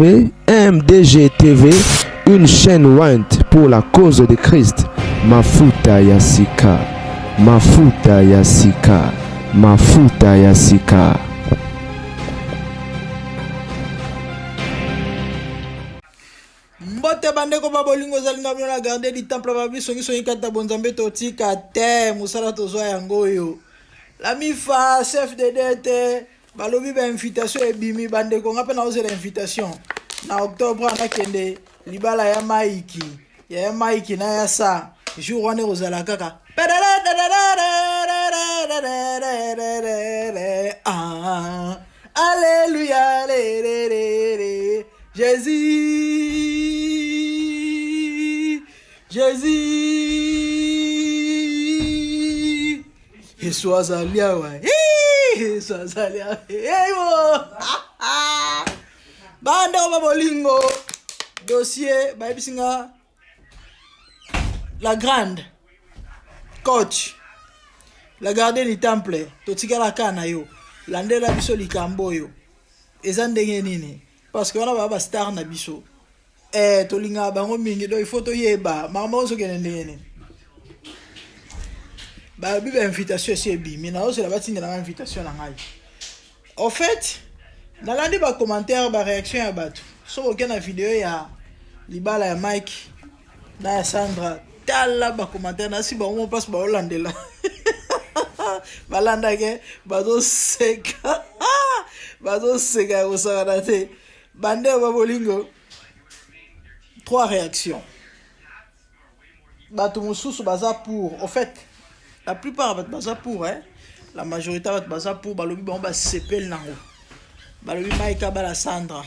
MDG TV, une chaîne ointe pour la cause de Christ. Mafuta ya sika, mafuta ya sika, mafuta ya sika. Mbote bandeko ba bolingo ezali nga bino na garde du temple ba bisongi songi kata bonzambe totika te mosala tozwa yango oyo la mifa chef de dete Balobi ba invitation ebimi bandeko nga pe naozela invitation na octobre nakende libala ya Maiki ya ya Maiki na ya sa jour wana ekozala kaka ah, Alléluia, Jésus, Jésus. Yesu azali awa. Yesu azali awa. Eyo. Bandeko ba bolingo. Dossier bayebisi nga la grande coach la garde du temple totikala kaka na yo landela biso likambo oyo eza ndenge nini parce que wana baa bastar na biso Eh, tolingaka bango mingi donc il faut toyeba makambo yango ezokende ndenge nini balobi ba invitation esi ebimi nazozela batindela nga invitation na ngai au fait nalandi ba commentaire ba réaction ya bato soki oke na video ya libala ya mike na ya sandra tala ba commentaire nasi bango mo place baolandela balandake bazoseka bazoseka ya kosakana te Bande ba bolingo. Trois réactions. Bato mosusu baza pour. Au fait, la plupart bato baza pour hein. La majorité bato baza pour balobi bango basepeli nango. Balobi Mike abala Sandra.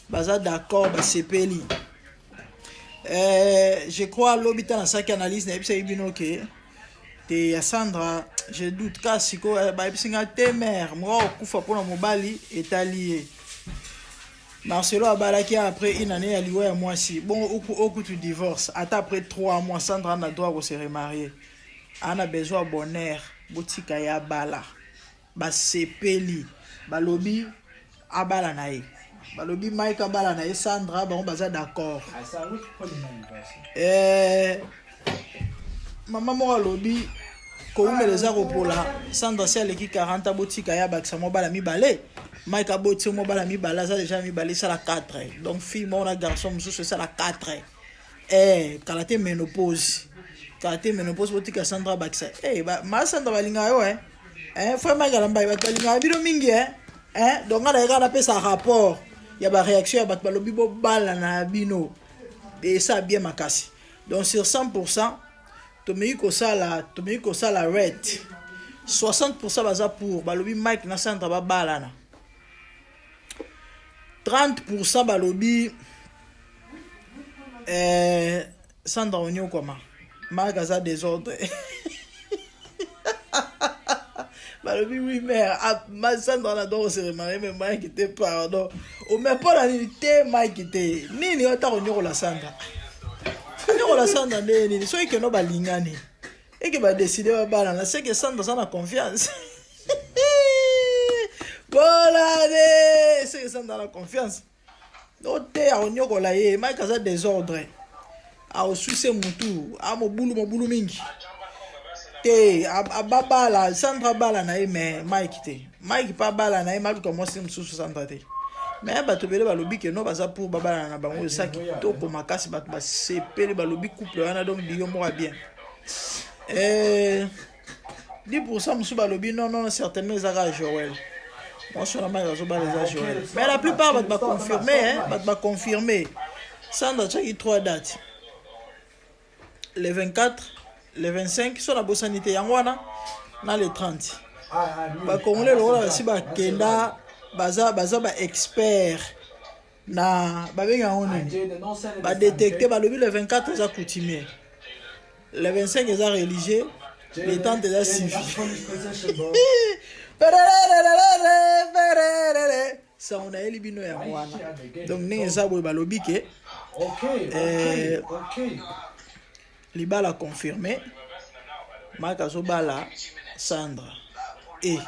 Baza d'accord basepeli. Euh, je crois lobi ta nasalaki analyse nayebisaki bino ke te ya Sandra je doute ka sikoyo eh, bayebisi nga te mare moko okufa mpo na mobali etali ye Marcelo abalaki après une année ya liwa ya mwasi bongo okutu divorce ata après 3 mois Sandra na droit ko se remarier ana besoin ya bonheur botika ye abala Basepeli balobi abala na ye balobi Mike abala na ye Sandra bango baza d'accord eh, mama moko alobi kowumela eza kopola Sandra si aleki 40 abotika ye abakisa mwa bana mibale Mike aboti mwa bana mibale aza deja mibale esala 4 donc fille moko na garçon mosusu esala 4 Eh, kala te menopause. Kala te menopause botika Sandra bakisa. Eh, ba, ma Sandra balinga yo eh. Eh, frère Mike Alamba bato balingaka bino mingi eh. Eh, donc nga nayeka napesa rapport ya ba réaction ya bato balobi bobala na bino. Esa bien makasi. Donc sur 100% tomeki kosala tomeki kosala rate 60% baza pour balobi Mike na Sandra babalana. 30% balobi eh, Sandra onyokwama Mark aza desordre balobi oui mère ah, ma Sandra na droit kose remarier mais Mike te pardon ome mpo na nini te Mike te nini ata konyokola Sandra konyokola Sandra nde nini soki keno balingani eke badeside babalana seke Sandra aza na confiance bolane seke Sandra na confiance No te akonyokola ye Mike aza desordre akoswise mutu a mobulu mobulu mingi te ababala Sandra abala na ye mais Mike te Mike mpe abala na ye maluka mwasi mosusu Sandra te mais bato ebele balobi ke no baza pour babalana na bango eza kitoko makasi bato basepeli balobi couple wana donc biyo moko ya bien eh, 10% mosusu balobi non non certainement eza kaka Joël mwasi wana mike azobala eza Joël mais la plupart bato baconfirme hein, bato baconfirme Sandra atiaki 3 dates le 24 le 25 so nabosani te yango wana na le 30 bakongole lokola basi bakenda baza baza ba expert na babengi yango nini badetecte balobi le 24 eza coutumier le 25 eza religieux le 30 eza civil sango nayeli bino yango wana donc ndenge eza boye balobi ke eh, libala confirme mark azobala sandra e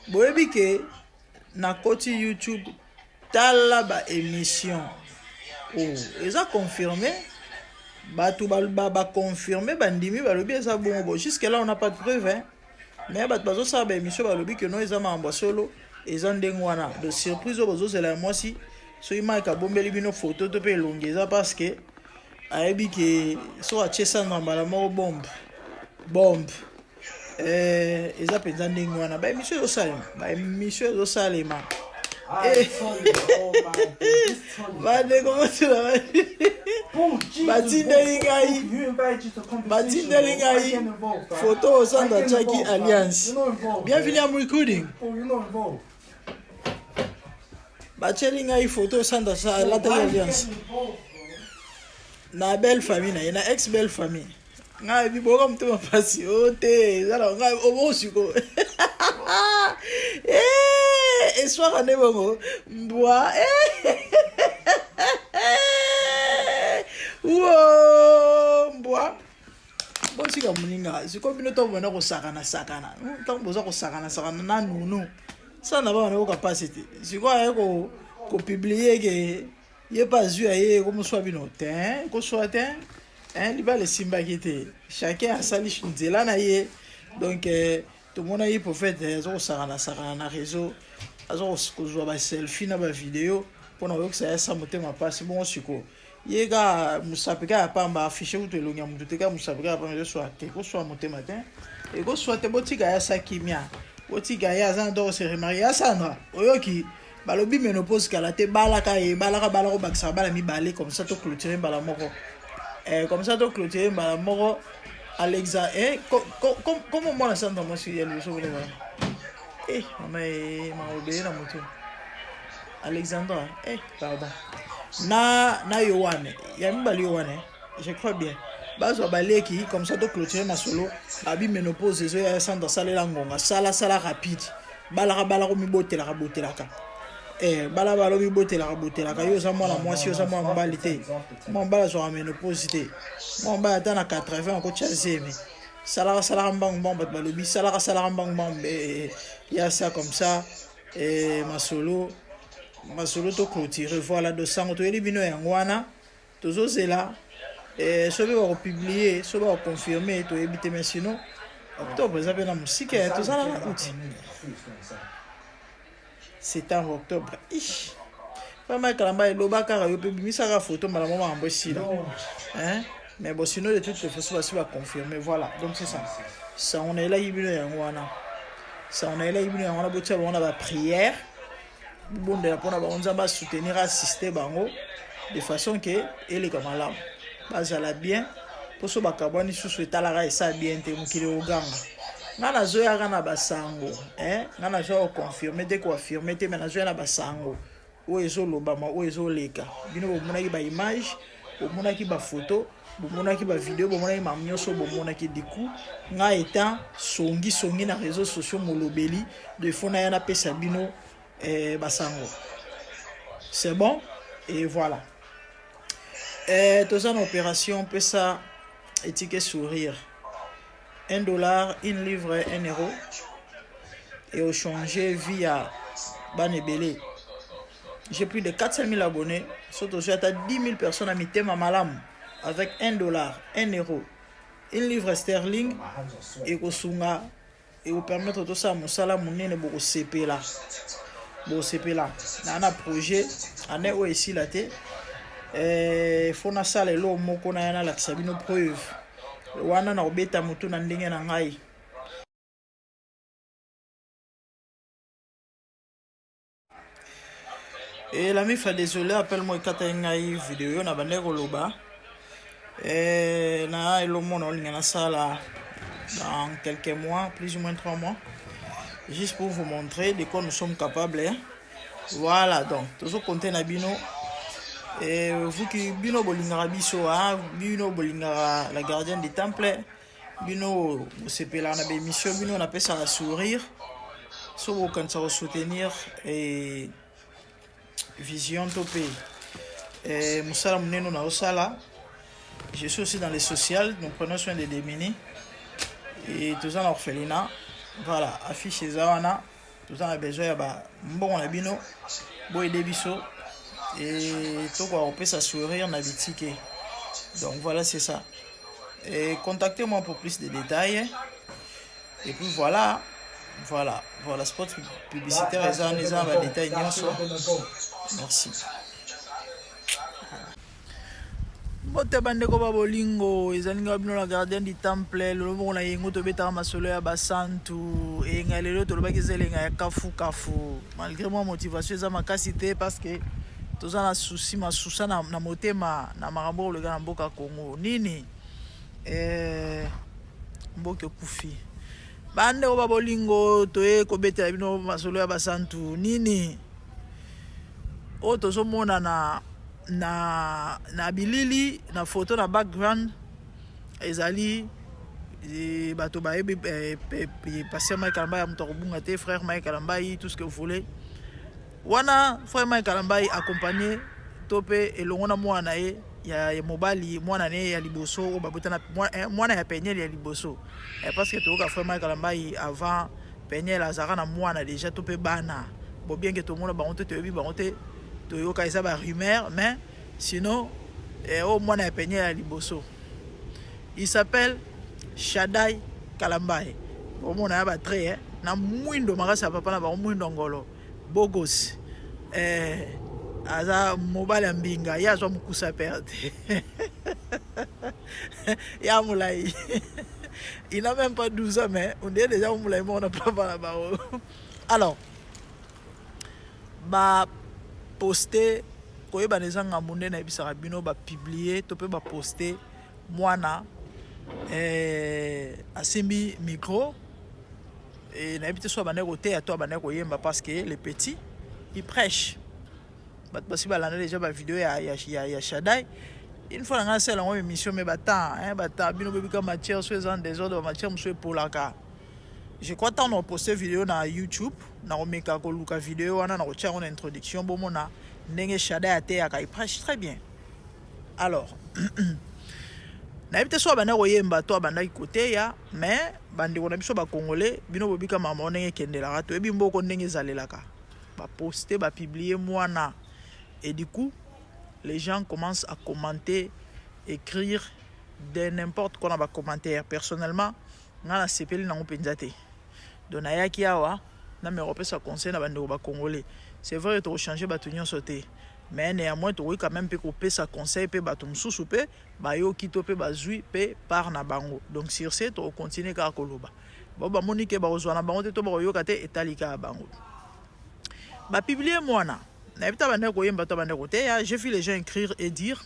boyebi ke nakoti youtube. Tala ba émission. Oh, eza confirmé. Bato ba, ba, ba confirmé bandimi balobi eza bongo. Bon, jusque là on n'a pas de preuve hein. Mais bato bazosala ba émission balobi que non eza makambo ya solo, eza ndenge wana. Donc surprise oyo bozozela ya mwasi, soki Mike abombeli bino photo to mpe elongi eza parce que ayebi ke soki atie Sandra mbala moko bombe bombe. Eh, eza mpenza ndenge wana ba émission ezosalema, ba émission ezosalema. Eh. Bandeko botuna batindeli ngai, batindeli ngai photo oyo Sandra atiaki alliance. Bienvenue, I'm recording. Batieli ngai photo Sandra alataki alliance na belle famille na ye, na ex belle famille. Ngai yebi boyoka motema mpasi o te, eza na ngai obo siko eswaka nde bongo mbwa wo mbwa. Botika moninga sikoyo, bino ntango banda kosakana sakana, ntango boza kosakana sakana na nunu sana na bana nayoka mpasi te. Sikoyo aye kopublier ke ye mpe azwi ya ye, ekomoswa bino te, ekoswa te. Libala esimbaki te, chacun asali nzela na ye. Donc tomonaki prophète aza kosakana sakana na réseau, aza kozwa baselfie na bavideo mpona koyokisa ye asa motema mpasi. Bongo sikoyo ye kaka mosapi kaka ya pamba, affiche kutu elongi ya motu te, kaka mosapi kaka ya pamba, ezoswa te, ekoswa motema te, ekoswa te. Botika ye asa kimia, botika ye aza na ndoko se remarier. Ya Sandra, oyoki balobi ménopause kala te, balaka ye, balaka, balaka, obakisaka bana mibale, comme ça toclôture mbala moko, comme ça toclôture mbala moko. Alexa, comme mwana Sandra mwasi ya liboso kuna, mama mama obeye na motu Alexandra, pardon, na Yohane ya mibale, Yohane, je crois bien bazwa baleki, comme ça toclôture masolo. Babi ménopause ezoya, Sandra asalela ngonga, sala sala rapide, balaka balaka, omibotelaka botelaka, bala bala, omibotelaka botelaka. Yo oza mwana mwasi, oza mwana mobali te. Mwana mobali azwaka ménopause te. Mwana mobali ata na 80 akotya zemi. Salaka salaka mbangu mbangu, bato balobi salaka salaka mbangu mbangu ya ça, comme ça masolo masolo toclôture. Voilà, do sango toyeli bino yango wana. Tozozela soki bakopublier, soki bakoconfirmer, toyebi te. Mais sinon octobre eza mpe na mosika ya tozala na août, septembre, octobre. Ish, pama ekalamba eloba kaka yo mpe bimisaka photo mbala moko, makambo esila, hein. Mais bon, sinon de toutes les façons basi baconfirme. Voilà, donc c'est ça, sango nayelaki bino yango wana, sango nayelaki bino yango wana. Botia bango na baprière, bobondela mpona bango, Nzambe asoutenir, assister bango de façon ke eleka malamu, bazala bien. Mpo so bakabwani susu, etalaka esa bien te, mokili oganga. Ngai nazoyaka na basango, ngai nazoya koconfirmer te, koaffirmer te, mais nazoya na basango oyo ezolobama, oyo ezoleka. Bino bomonaki baimage, bomonaki bafoto, bomonaki bavideo, bomonaki makambo nyonso bomonaki. Du coup ngai étant songi songi na réseaux sociaux, molobeli de fo, naya napesa bino basango. C'est bon et voilà. Toza na opération pesa etike sourire, 1 dollar, une livre, 1 euro, et ochanger vie ya bana ebele. J'ai plus de 400 000 abonnés. So tozwi ata 10 000 personnes na mitema malamu avec 1 dollar, 1 euro, une livre sterling, ekosunga, ekopermettre tosala mosala monene. Bokosepela, bokosepela. Naa na projet année oyo esila te, fo nasala eloko moko, naya nalakisa bino preuve wana na kobeta motu na ndenge na ngai. E la mifa, désolé, appel mo ekataki ngai video na bandeki koloba. Na elomona olinga nasala dans quelques mois, plus ou moins 3 mois, juste pour vous montrer de quoi nous sommes capables, hein. Voilà, donc tozocompter na bino. Et vous qui bino bolingaka biso, hein, bino bolingaka la gardienne du temple, bino bosepelaka na baémission, bino napesaka sourire, so bokanisa kosoutenir et vision to mpe mosala monene naosala. Je suis aussi dans les social, nous prenons soin des démunis et toza na orphelinat. Voilà, affiche eza wana. Toza na besoin ya bambongo na bino. Bo aider biso et tokoka kopesa sourire na bitike. Donc voilà, c'est ça. Et contactez-moi pour plus de détails. Et puis voilà, voilà, voilà, spot publicitaire eza wana, eza na ba détails nyonso. Merci. Mbote bandeko ba bolingo, ezali ngai bino la gardien du temple. Lelo moko na yengo tobetaka masolo ya basantu. Eyenga lelo tolobaki eza elenga ya kafu kafu. Malgré moi motivation eza makasi te parce que toza na souci masusa na, na motema na makambo koleka na mboka Congo. Nini? Eh, mboka ekufi. Bandeko ba bolingo, toye kobetela bino masolo ya basantu. Nini? Oyo tozomona na na na bilili na photo na background ezali e, bato bayebi e, e, pasteur Mike Kalambay ya moto akobunga te, frère Mike Kalambay, tout ce que vous voulez. Wana frère Mike Kalambay accompagné to mpe elongo na mwana na ye ya, ya mobali, mwana na ye ya liboso oyo babotana, mwana ya Peniel ya liboso eh, parce que toyoka frère Mike Kalambay avant Peniel azalaka na mwana déjà to mpe bana bo, bien que tomona bango te, toyebi bango te, toyoka eza ba rumeur, mais sinon eh, oyo mwana ya Peniel ya liboso, il s'appelle Shadai Kalambay. Omona ya ba trait eh, na mwindo makasi ya papa na bango, mwindo ngolo bogos eh, aza mobali ya mbinga. Ye azwa mokusa pere te ya molai. Il n'a même pas 12 ans, mais on dirait déjà molai moko na papa na bango. Alors baposte, koyebana eza ngambo nde nayebisaka bino, bapublie to mpe baposte mwana eh, asimbi micro e, nayebi te so abandaki koteya to abandaki koyemba, parce que le petit, il prêche. Bato basi balanda déjà bavideo ya Shadai. Une fois na ngai nasala yango émission, mais batemps hein, batemps bino bobika matière so eza en désordre, bamatière mosusu epolaka. Je crois ntango na poste vidéo na YouTube, nakomeka koluka vidéo wana, na kotia yango na introduction, bomona ndenge Shadai ateyaka. Il prêche très bien. Alors nayebi te so abandaki koyemba to abandaki koteya, mais bandeko na biso bacongolais, bino bobika makambo ndenge ekendelaka, toyebi mboko ndenge ezalelaka. Baposte, bapublie mwana et du coup les gens commencent à commenter, écrire de n'importe quoi na bacommentaire. Personnellement, ngai nasepeli nango mpenza te. Donc nayaki awa nameka kopesa conseil na bandeko bacongolais. C'est vrai, tokochange bato nyonso te, mais néanmoins tokoki quand même mpe kopesa conseil mpe bato mosusu mpe bayoki to mpe bazwi mpe part na bango. Donc sur ce, tokocontinue kaka koloba. Bao bamoni ke bakozwa na bango te to bakoyoka te, etali kaka bango. Bapublie mwana, nayebi ta bandeko koyemba to bandeko koteya. J'ai vu les gens écrire et dire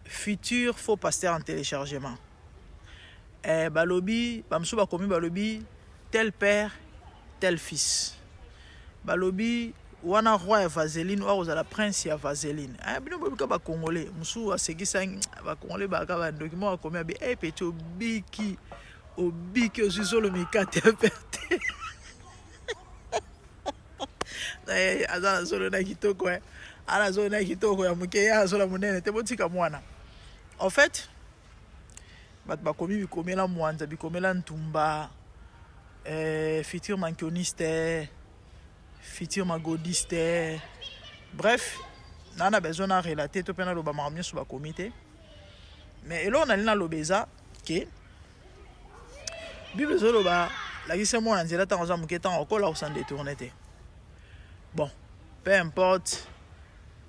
futur faux pasteur en téléchargement. Balobi bamosusu bakomi, balobi tel père tel fils, balobi wana roi ya vaseline oyo akozala prince ya vaseline. Eh, bino bobika bacongolais mosusu asekisaki bacongolais baka bandoki moko akomi abi e petit obiki obiki ozwi zolo mikate ya perte. Aza na zolo na kitoko, aza na zolo na kitoko ya moke, ye azola monene te. Botika mwana. En fait bato bakomi bikomela mwanza, bikomela ntumba, futur mankioniste, futur magodiste, bref, naa na besoin na relate to mpe naloba makambo nyonso bakomi te. Mais eloko nali naloba eza ke Bible ezoloba: lakisa mwana nzela ntango aza moke, ntango akola kosan détourne te. Bon, peu importe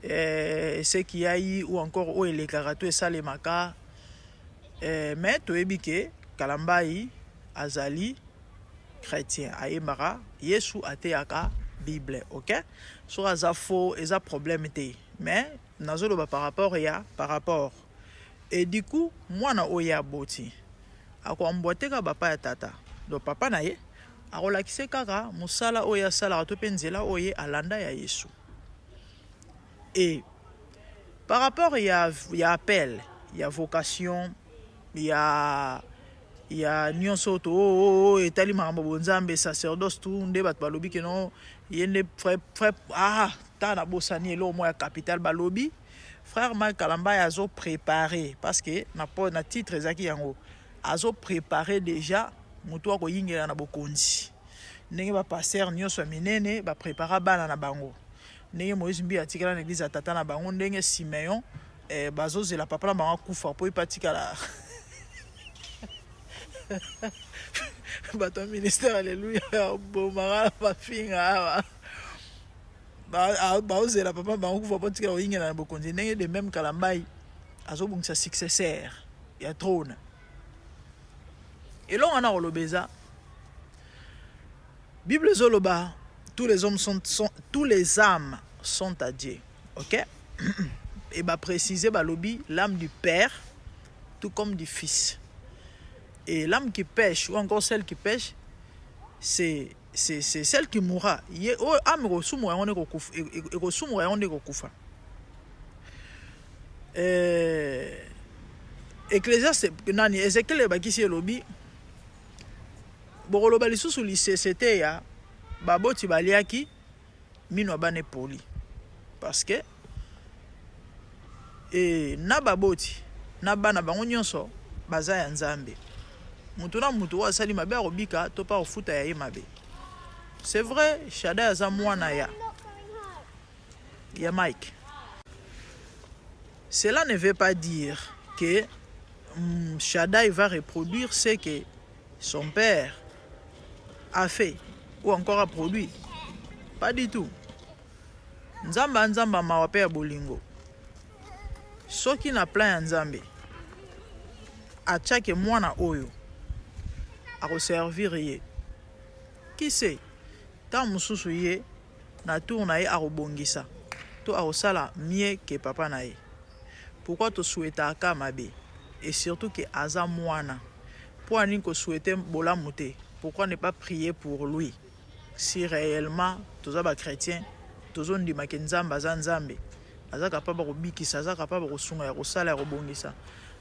ce qui a eu ou encore oyo elekaka to esalemaka, mais toyebi ke Kalambai azali chrétien, ayembaka Yesu, ateyaka Bible. Ok, soki aza faux, eza problème te, mais nazoloba par rapport ya par rapport. Et du coup mwana oyo aboti akoambwa te kaka bapa ya tata. Donc papa na ye akolakisa kaka mosala oyo asalaka to mpe nzela oyo alanda ya Yesu. Et par rapport ya appel, ya vocation, ya nyonso to oyo etali makambo bonzambe, sacerdoce, tu nde bato balobi ke no ye nde frère, ah, ta nabosani eloko moko ya capital. Balobi frère Mike Kalambay azoprépare, parce que na titre ezalaki yango, azoprépare déjà moto akoyingela na bokonzi. Ndenge ba pasteurs nionso ya minene ba prepara bana na bango. Ndenge Moïse Mbiye atikala na eglise ya tata na bango, ndenge Simeon eh, bazozela papa na bango akufa po ye pe atikala bato ya ministère alleluia bomaka na mafinga awa baozela papa bango kufa po atikala koyingela na bokonzi ndenge de meme Kalambayi azobongisa successeur ya trône. Eloko nga nakoloba eza Bible ezoloba tous les hommes sont, sont tous les âmes sont à Dieu. OK? Et ba préciser balobi l'âme du père tout comme du fils. Et l'âme qui pêche ou encore celle qui pêche c'est c'est c'est celle qui mourra. Ye oyo âme ekosumuka yango nde ekokufa ekosumuka yango nde ekokufa. Eh, Ecclésiaste nani Ezekiel ebakisi elobi bokoloba lisusu lisese te ya baboti baliaki mino ya bana epoli parce que e, na baboti na bana bango nyonso baza ya Nzambe. Mutu na mutu oyo asali mabe akobika to mpe akofuta ya ye mabe. C'est vrai, Shaddai aza mwana ya ya Mike. Cela ne veut pas dire que mm, Shaddai va reproduire ce que son père a fait ou encore a produit. Pas du tout. Nzambe nzambe mawa pe ya bolingo. Soki na plan ya Nzambe atiake mwana oyo akoservir ye. Qui sait? Ntango mosusu ye na tour na ye akobongisa to akosala mieux que papa na ye. Pourquoi to souhaitaka mabe? Et surtout que aza mwana. Pona nini ko souhaiter bolamu te? Pourquoi ne pas prier pour lui? Si reellement toza ba chretiens, tozo ndima que Nzambe aza Nzambe, aza capable ya kobikisa, aza capable ya kosunga, ya kosala, ya kobongisa.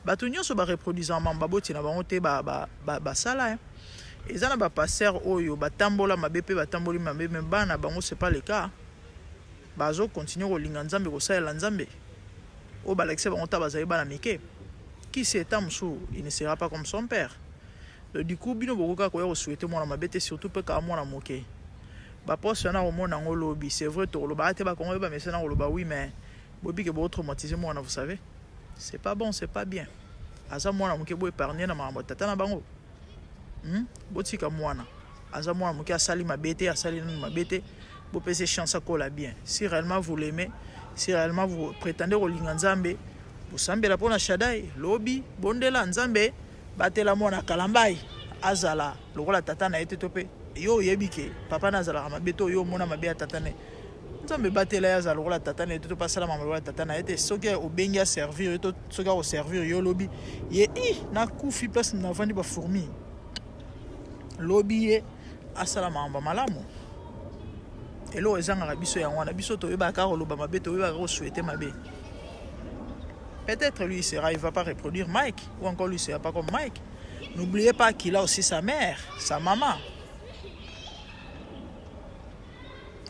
Batu nionso ba reproduisaka makambo baboti na bango te ba ba basala hein. Eza na ba pasteurs oyo ba tambola mabe pe ba tamboli mabe mais bana bango c'est pas le cas. Bazo continuer kolinga Nzambe, kosalela Nzambe oyo balakisa bango ta bazali bana mike. Qui sait ta mosusu il ne sera pas comme son père. Donc du coup bino bokoki kaka koya ko souhaiter mwana mabe te surtout pe kaka mwana moke. Ba poste wana komona yango lobi c'est vrai tokoloba ah te ba congolais ba mesana koloba oui mais boyebi ke boko traumatiser mwana vous savez. C'est pas bon, c'est pas bien. Aza mwana moke bo épargner na makambo ya tata na bango. Hmm? Botika mwana. Aza mwana moke asali mabe te, asali nanu mabe te. Bopesa chance akola bien. Si réellement vous l'aimez, si réellement vous prétendez kolinga Nzambe, bosambela mpo na Shaddai, lobi, bondela Nzambe, batela mwana Kalambayi azala lokola tata na ye te to mpe yo oyebi ke papa na azalaka mabe to yo omona mabe ya tata na ye. Nzambe batela ye azala lokola tata na ye te to mpe asala makambo lokola tata na ye te. Soki obengi aservir yo to soki akoservir yo lobi ye i nakufi place navandi ba fourmi lobi ye asala makambo malamu. Eloko ezangaka biso yango wana, biso toyebaka koloba mabe, toyebaka kosouhaiter mabe. Peut-être lui il sera, il va pas reproduire Mike ou encore lui il sera pas comme Mike. N'oubliez pas qu'il a aussi sa mère, sa maman.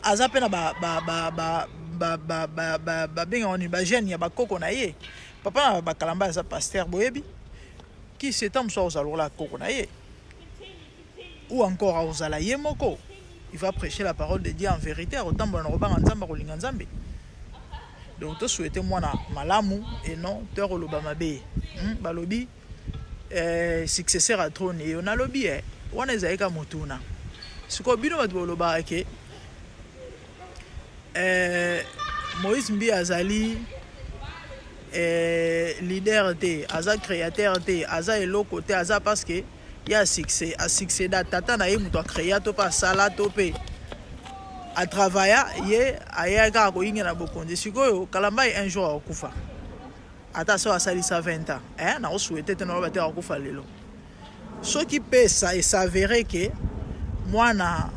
Aza pe na ba ba ba ba ba ba ba ba babengaka nini ba jeune ya bakoko na ye. Papa na bakalamba aza pasteur boyebi qui c'est tant mosusu akozala lokola koko na ye ou encore akozala ye moko il va prêcher la parole de Dieu en vérité akotambola na kobanga Nzambe akolinga Nzambe. Donc to souhaiter mwana malamu et non to koloba mabe. Balobi eh, successeur à trône yo nalobi eh, wana ezali ka motuna. Sikoyo bino bato bolobaka ke eh, Moïse Mbiye azali eh, leader te, aza créateur te, aza eloko te, aza parce que ye a succéda tata na ye moto a créa to pe asala to pe a travailla ye ayaki kaka koyingela na bokonzi. Sikoyo Kalambayi un jour akokufa ata soki asalisa 20 ans eh, nako souhaiter te naloba te akokufa lelo. Soki pe e s'avérer que mwana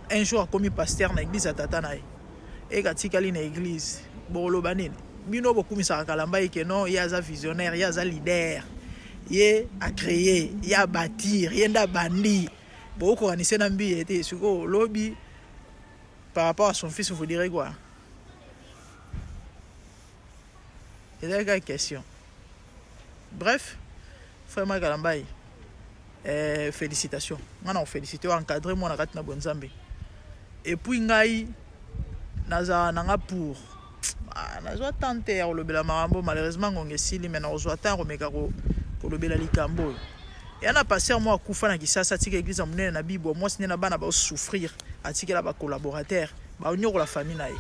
un jour akomi pasteur na église ya tata na ye eke atikali na église, bokoloba nini? Bino bokumisaka Kalambayi ke non, ye aza visionnaire, ye aza leader, ye a créer, ye a bâtir, ye nde abandi. Bokokanisa na Mbiye te. Sikoyo lobi par rapport à son fils vous direz quoi? Ezali kaka question. Bref, frère Mike Kalambayi, Eh, félicitation ngai na kofélicite oyo encadre mwana kati na bonzambe. Et puis ngai nazala na nga pour, ah, nazwa temps te ya kolobela makambo. Malheureusement ngonga esili, mais nakozwa temps ya komeka kolobela likambo oyo. Ya na pasteur moko akufa na Kisasa, atika église ya monene na Bibwa, mwasi nde na bana baosouffrir, atikela bacollaborateur baonyokola famille na ye.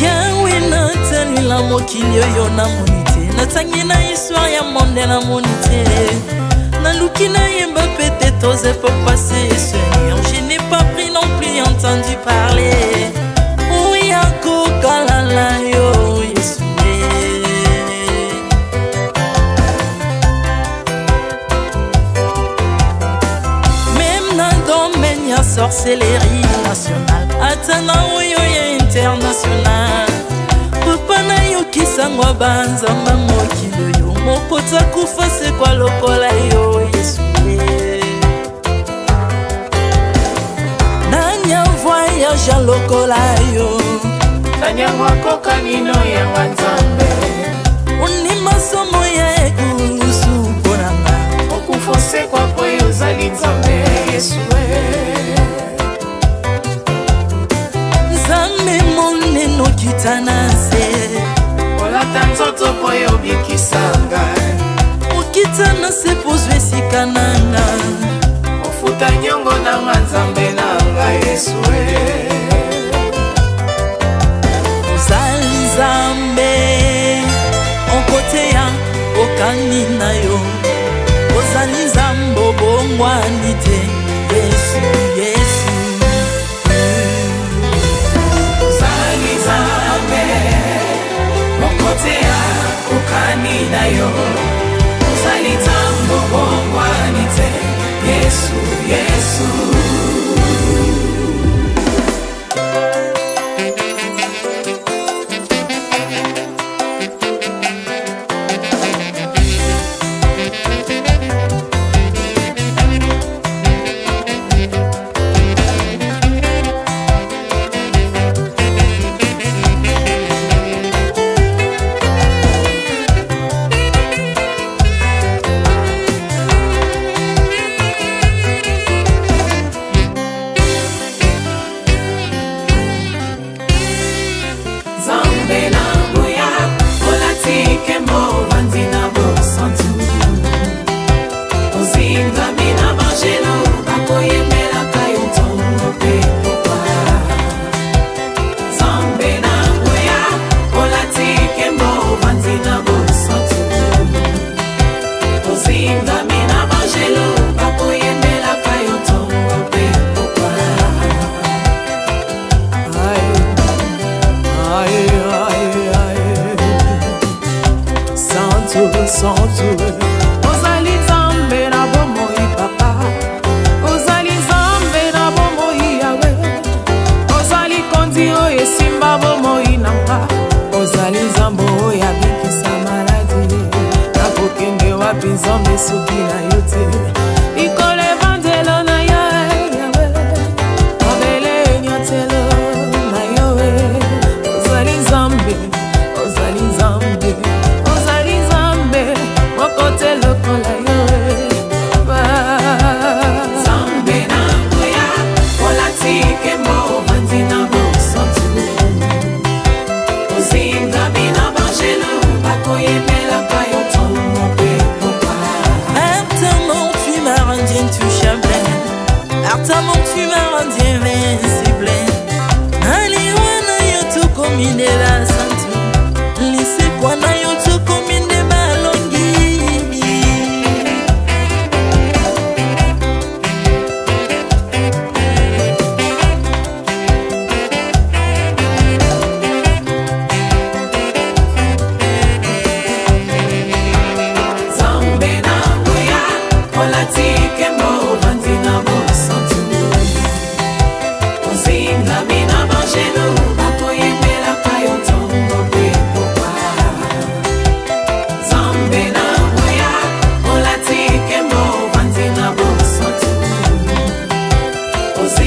Yawe, natalela mokili oyo, namoni te. Natangi na histoire ya monde, namoni te. Naluki nayemba peut-être aux époques passées. Seigneur, je n'ai pas pris non plus entendu parler oya kokalala yo Yesu eh. Même na domaine ya sorcellerie nationale, ata na oyo ya international, papa, nayokisango banzamba mokili oyo moko takufa sekwa lokola yo Yesu eh. Nani avoyage lokola yo? Nani yango akokani no yanga Nzambe? Ondima somo ya ekulusu mpo na nga. Okufa osekwa po yo ozali Nzambe, Yesu e. Nzambe monene, okita na se. Olata nzoto po yo obikisa ngai. Okita na se pozwa esika na nga. Ofuta nyongo na nga, Nzambe na ngai, Yesu e. Ozali Nzambe okoteya okani na yo. Ozali Nzambe obongwani te, Yesu, Yesu. Ozali Nzambe moko te akokani na yo. Ozali Nzambe obongwani te, Yesu, Yesu. Nzambe na nguya, olati nkembo, ovandi na bosantu. Ozingami na bangelo, bakoyembelaka yo ntongo mpe pokwa. Nzambe na nguya, olati nkembo, ovandi na bosantu. Ozingami na bangelo, bakoyembelaka yo ntongo mpe pokwa. Aïe, aïe, aïe, aïe. Santu, santu. Ozali Nzambe na bomoi, papa. Ozali Nzambe na bomoi, Yawe. Ozali kondi oyo esimba bomoi na nga. Ozali Nzambe oyo abikisa maladi. Nakokende wapi, Nzambe, soki na yo te? Likolo evandelo na yo, Yawe. Mabele enyatelo na yo. Ozali Nzambe, ozali Nzambe, ozali Nzambe moko te lokola yo. Nzambe na nguya, olati nkembo, ovandi na bosantu. Ozingami na bangelo, bakoyembelaka yo ntongo mpe pokwa.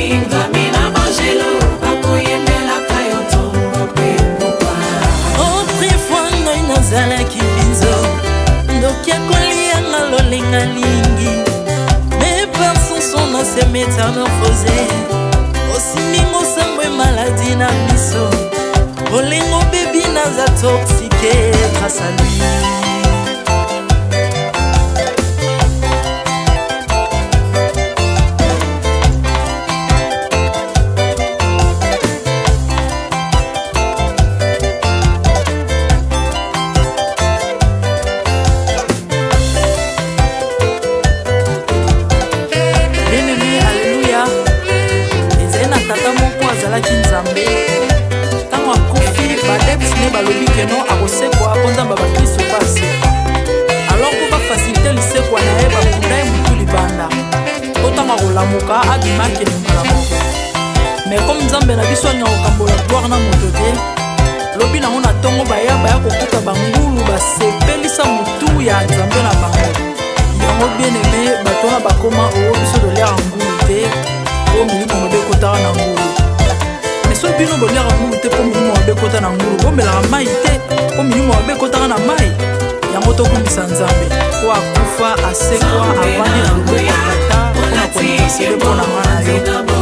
Balingami na bangelo bakoyembelaka yo ntongo mpe pokwa. Autrefois ngai nazalaki binzo, ndoki akolianga lolenga lingi, mais par son son na se métamorphose, osimbingo sambwe maladi na biso, bolingo bebi naza toxique grâce à lui. Bien-aimé, alleluya. Ezali na tata moko azalaki Nzambe. Ntango akufi, baadepte ne balobi keno akosekwa mpo Nzambe ya bakristo mpe asekwa. Alors mpo bafacilite lisekwa na ye, bakunda ye motu libanda, mpo ntango akolamuka abima akende mbala moko. Mais comme Nzambe na biso alinga kokambola gloire na moto te, lobi nango na ntongo baya baya kokuta bangulu basepelisa motu ya Nzambe na bango. Yango bien aimé, bato wana bakoma oo biso toliaka ngulu te mpo milimo mabe ekotaka na ngulu. Mais soki bino boliaka ngulu te mpo milimo mabe ekota na ngulu, bomelaka mai te mpo milimo mabe ekotaka na mai. Yango tokumisa Nzambe po akufa, asekwa, avandi na loboko ya Tata mpona kointercede mpo na nga na yo.